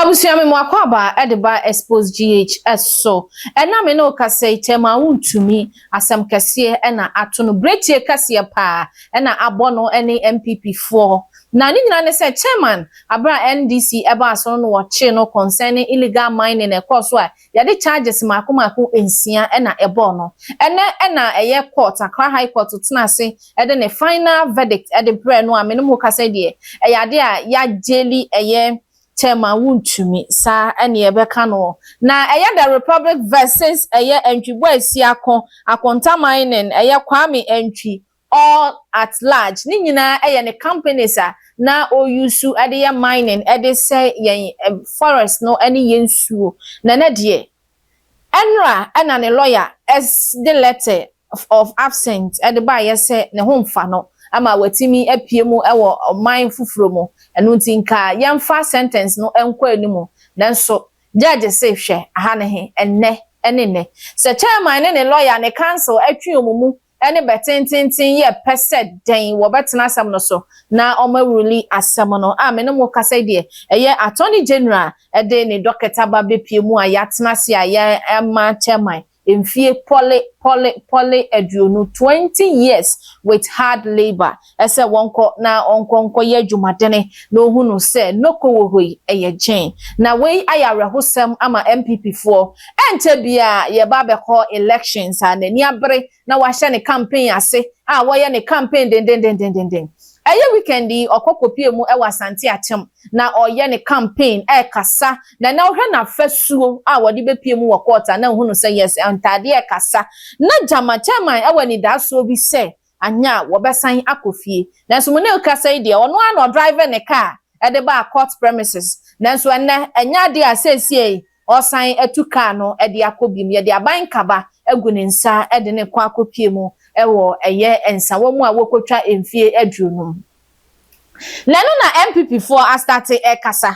Abusua, me mu akwaaba de ba Expose GH so. Ɛna me ne wo kasa yi, Chairman Wontumi, asɛm kɛseɛ ɛna ato no, bretie kɛseɛ paa ɛna abɔ no ne NPP foɔ. Na ne nyinaa ne sɛ chairman, abere a NDC ɛbaa so no, wɔkye no concerning illegal mining ɛkɔɔ so a yɛde charges mako mako 6 ɛna ɛbɔɔ no. Ɛnɛ ɛna ɛyɛ court, Accra High Court, tena ase ɛde ne final verdict ɛde brɛ no a me ne mo kasa deɛ, ɛyɛ ade a yɛagyeli ɛyɛ Chairman Wontumi saa ɛne ɛbɛka no. Na ɛyɛ The Republic versus ɛyɛ Antwi Boasiako, Akonta Mining, ɛyɛ Kwame Antwi, all at large. Ne nyinaa ɛyɛ ne companies a na oyusu ɛde yɛ mining ɛde sɛ yɛn forest no ɛne yɛn nsuo. Na ne deɛ, ɛnra ɛna ne lawyer ɛde letter of absent ɛde baayɛ sɛ ne ho mfa no ama watumi apue mu ɛwɔ ɔman foforɔ mu. Ɛno nti nka yɛmfa sentence no nkɔ anim, nanso judge sɛ hwɛ aha ne he ɛnnɛ ɛne nnɛ sɛ chairman ne ne lawyer ne counsel atwi wɔn mu ɛne bɛtententen yɛ pɛ sɛ dɛn wɔbɛtena asɛm no so na wɔn awuruli asɛm no a me ne mo kasa deɛ, ɛyɛ Attorney General ɛde ne docket aba bepie mu a yɛatena ase a yɛama chairman mfie pɔle pɔle pɔle 20, 20 years with hard labour, ɛsɛ wɔnkɔ na ɔnkɔ nkɔyɛ adwumadene na ohunu sɛ noko wɔ hɔ yi ɛyɛ gyɛn. Na wei ayɛ awerɛhosɛm ama NPP foɔ. Ɛnkyɛ bia yɛba abɛkɔ elections a n'ani abere na wahyɛ ne campaign ase a wɔyɛ ne campaign dendendendendenden. Ɛyɛ weekend yi ɔkɔ kɔpie mu ɛwɔ Asante Akyɛm na ɔyɛ ne campaign ɛɛkasa na ɔhwɛ n'afasuo a wɔde bɛpie mu wɔ court a na ohunu sɛ yes, ntaadeɛ ɛkasa na gyama chairman ɛwɔ anidasoɔ bi sɛ anya a wɔbɛsan akɔ fie. Nanso mu ne kasa yi deɛ, ɔno ara na ɔdrive ne car ɛde ba court premises, nanso ɛnɛ ɛnyɛ adeɛ a seesie ɔsan atu car no ɛde akɔ bi mu. Yɛde aban kaba agu ne nsa ɛde ne kɔ akɔpie mu ɛwɔ ɛyɛ nsawa mu a wɔkɔtwa mfie 50. Na ɛno na NPP foɔ astart ɛkasa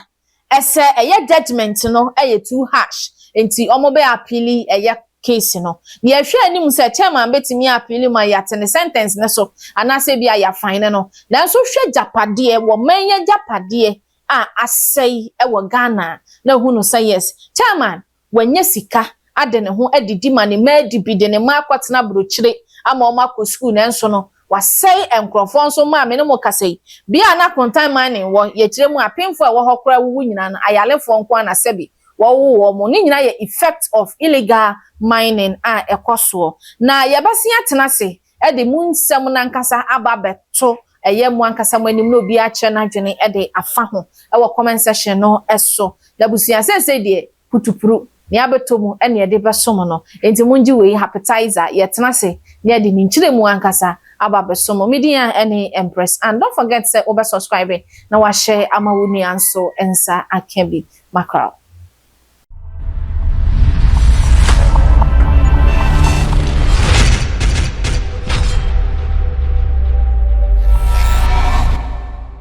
ɛsɛ ɛyɛ judgement no ɛyɛ too harsh, nti wɔn bɛ appeal ɛyɛ case no. Na yɛhwɛ anim sɛ chairman bɛtumi appeal mu a yɛate ne sentence ne so anaasɛ bi a yɛafine ne no. Nanso hwɛ gyapadeɛ wɔ mɛnyɛ gyapadeɛ a asɛe ɛwɔ Ghana na ehunu sɛ yes, chairman wɔnyɛ sika ade ne ho adidi ma ne mma adi bi de ne mma akɔtena aburokyire ama wɔn akɔ sukuu, nanso no wasɛe nkurɔfoɔ nso. Maame ne mo kasa yi bea na Akontan Mining wɔ yɛkyerɛ mu, apemfo a ɛwɔ hɔ koraa wuwu nyinaa no, ayalefoɔ nko ara na sɛbi wɔwɔ wɔn mo ne nyinaa yɛ effect of illegal mining a ɛkɔ soɔ. Na yɛbɛsi atena ase ɛde mu nsɛm nankasa aba abɛto ɛyɛ mu ankasa mo anim na obi akyerɛ n'adwene ɛde afa ho ɛwɔ comment section no ɛso. Na busua, sɛsɛ deɛ putupuru nea abɛtɔ mu ɛna yɛde bɛsom no, nti mo ngye wei appetizer. Yɛtena ase na yɛde ne nkyerɛ mu ankasa aba abɛsom mo. Medin a ɛne Empress, and don't forget sɛ wobɛ subscribe na wahyɛ ama wo nua nso nsa aka bi makraw.